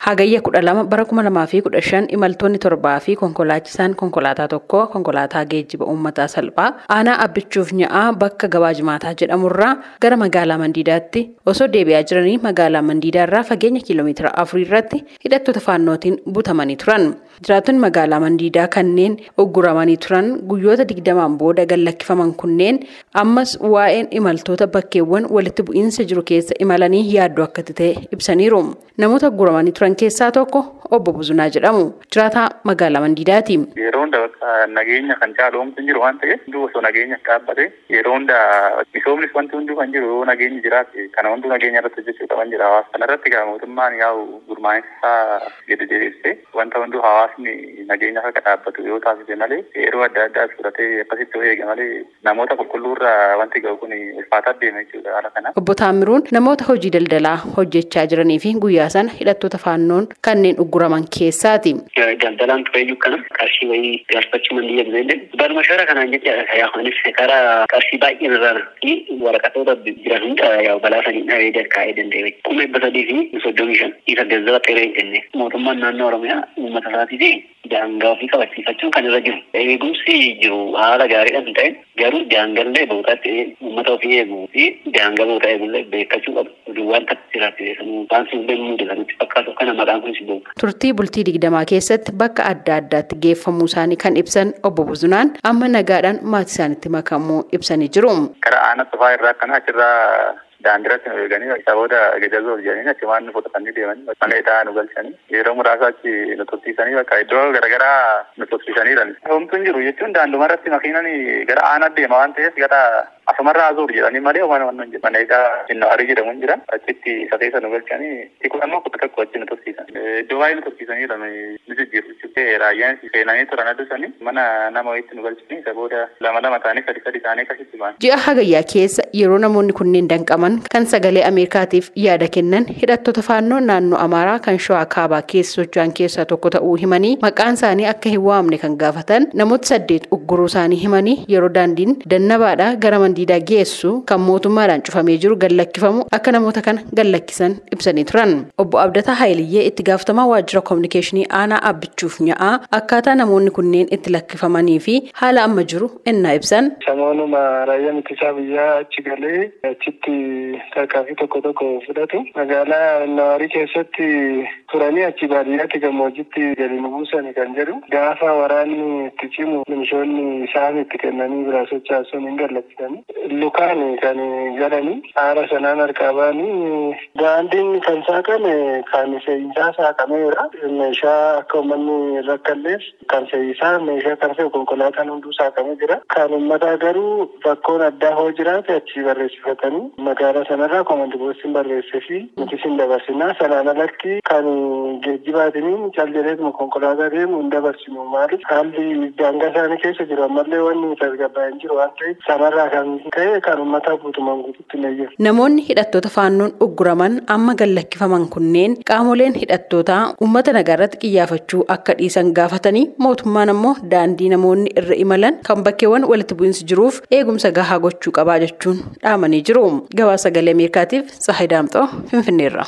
Hagayya 12 bara 2015 imaltoonni 7 fi konkolaachisaan konkolaataa tokko konkolaataa geejjiba uummataa salphaa aanaa Abbichuuf Nya'aa bakka gabaa Jimaataa jedhamurraa gara magaalaa Mandiidaatti osoo deebi'aa jiranii magaalaa Mandiidaarraa fageenya kiiloomeetira 4 irratti hidhattoota faannootiin butamanii turan. Jiraattonni magaalaa Mandiidaa kanneen ugguramanii turan guyyoota 20 booda gallakkifaman kunneen ammas waa'een imaltoota bakkeewwan walitti bu'iinsa jiru keessa imalanii yaaddoo akka ta'e ibsaniiru. Namoota ugguramanii turan keessaa tokko obbo Buzunaa jedhamu jiraataa magaalaa Mandiidaati. Yeroo hunda bakka nageenya kan caalu homtuu hin jiru waan ta'eef hunduu osoo nageenya dhaabbate yeroo hunda misoomnis wanti hunduu kan jiru yoo nageenyi jiraate kana hunduu nageenya irratti hojjechuu qaban jira hawaasa. Kana irratti egaa mootummaan yaa'u gurmaa'insa gadi deebisee wanta hunduu hawaasni nageenya akka dhaabbatu yoo taasise malee yeroo adda addaa fudhatee akkasitti yoo eege malee namoota qulqulluurraa wanti ga'u kun ulfaataa deema jechuudha haala kana. Obbo Taamiruun namoota hojii daldalaa hojjechaa jiranii fi guyyaa sana hidhattoota faannoon kanneen ugguraman keessaati. Daldalaan ture iyyuu kana qarshii wayii galfachuu mandiyya bizeellee baruma shara kanaan jechaadha. Yaanis karaa qarshii baay'een irraa fi waraqatoota jiran hunda yaa balaa sanii dhabee kaa'ee danda'e. 335 isa gazzaba xeree hin kenne. Mootummaan naannoo Oromiyaa uummata isaatii fi daangaa ofii kabachiifachuun kan irra jiru. Eegumsi jiru haala gaariidhaan ta'e garuu daangallee bootaatti uummata ofii eeguu fi daangaa boota eegullee beekkachuu qabu. Oduuwwan tattiraatti waan sun muudatu fakkaatu kana maqaan kunis booda. Turtii bultii 20 keessatti bakka adda addaatti geeffamuu isaanii kan ibsan obbo Buzunaan amma nagaadhaan maatii isaaniitti makamuu ibsanii jiru. Karaa aanaa tufaa irraa akkana achirraa daandiratti nu eeganii isa booda gajazoof jedhanii achi waan nu fudhatanii deemanii mana hidhaa nu galchanii yeroo muraasa achi nu tursiisanii bakka iddoo garaagaraa nu tursiisaniidha. Homtuu hin jiru jechuun daanduma irratti makiinaan gara aanaa deema waan ta'eef gara asumarraa azuur jedhanii malee homaan waan hin jiru. Mana hidhaa Innawarii jedhamu hin jira. Achitti isa keessa nu galchanii itti ammoo kutu tokko achi nu tursiisan. Iddoo baay'ee nu tursiisaniidha nu jijjiiru jechuudha. Raayyaan seenanii turan aduusanii mana nama wayiitti nu galchanii isa booda lama lama ta'anii sadi sadi ta'anii akkasitti ba'an. Ji'a Hagayyaa keessa yeroo namoonni kunneen danqaman kan sagalee Ameerikaatiif yaada kennan hidhattoota faannoo naannoo Amaaraa kan Shawaa Kaabaa keessa socho'an keessaa tokko ta'uu himanii maqaan isaanii akka hin waamne kan gaafatan namoota 8 ugguruu isaanii himanii yeroo daandiin dannabaadhaa gara Mandiidaa geessu kan mootummaadhaan cufamee jiru gallakkifamu akka namoota kana gallakkisan ibsanii turan. Obbo Abdataa Haayiliyyee itti gaafatamaa waajjira koominikeeshinii aanaa Abbichuuf Nya'aa akkaataa namoonni kunneen itti lakkifamanii fi haala amma jiru ennaa ibsan. Samoonuma raayyaan ittisaa biyyaa achi galee achitti tarkaanfii tokko tokko fudhatu. Magaalaa Innawarii keessatti turanii achi baadiyyaatti gammoojjitti gadi nu buusan kan jedhu. Gaafa waraanni itti cimu milishoonni isaan itti kennanii biraa sochaasuun hin gallakkisani. Lukaan kan galanii haala sanaan harkaa ba'anii daandiin kan saaqame kan fe'iisaa saaqameera. Meeshaa akka uummanni rakkalleef kan fe'iisaa meeshaa kan fe'u konkolaataan hunduu saaqamee jira. Kan uummataa garuu bakkoon addaa hoo jiraate achi barreessifatanii magaalaa sanarraa koomandi poostiin barreessee fi nuti sin dabarsinaa. Sanaan alatti kan geejjibaatiniin cal jedheetuma konkolaataa deemu hin dabarsinu. Maaliif haalli daangaa isaanii keessa jiru ammallee wanni tasgabbaa'ee hin jiru waan ta'eef sanarraa kan ka'e kan uummataa guutumaan guututti hin eeyyamu. Namoonni hidhattoota faannoon ugguraman amma gallakkifaman kunneen qaamoleen hidhattootaa uummata nagaa irratti qiyyaafachuu akka dhiisan gaafatanii mootummaan ammoo daandii namoonni irra imalan kan bakkeewwan walitti bu'iinsi jiruuf eegumsa gahaa gochuu qabaa jechuun dhaamanii jiru. Gabaasa Sagalee Ameerikaatiif Tsahayi Daamxoo Finfinneerra.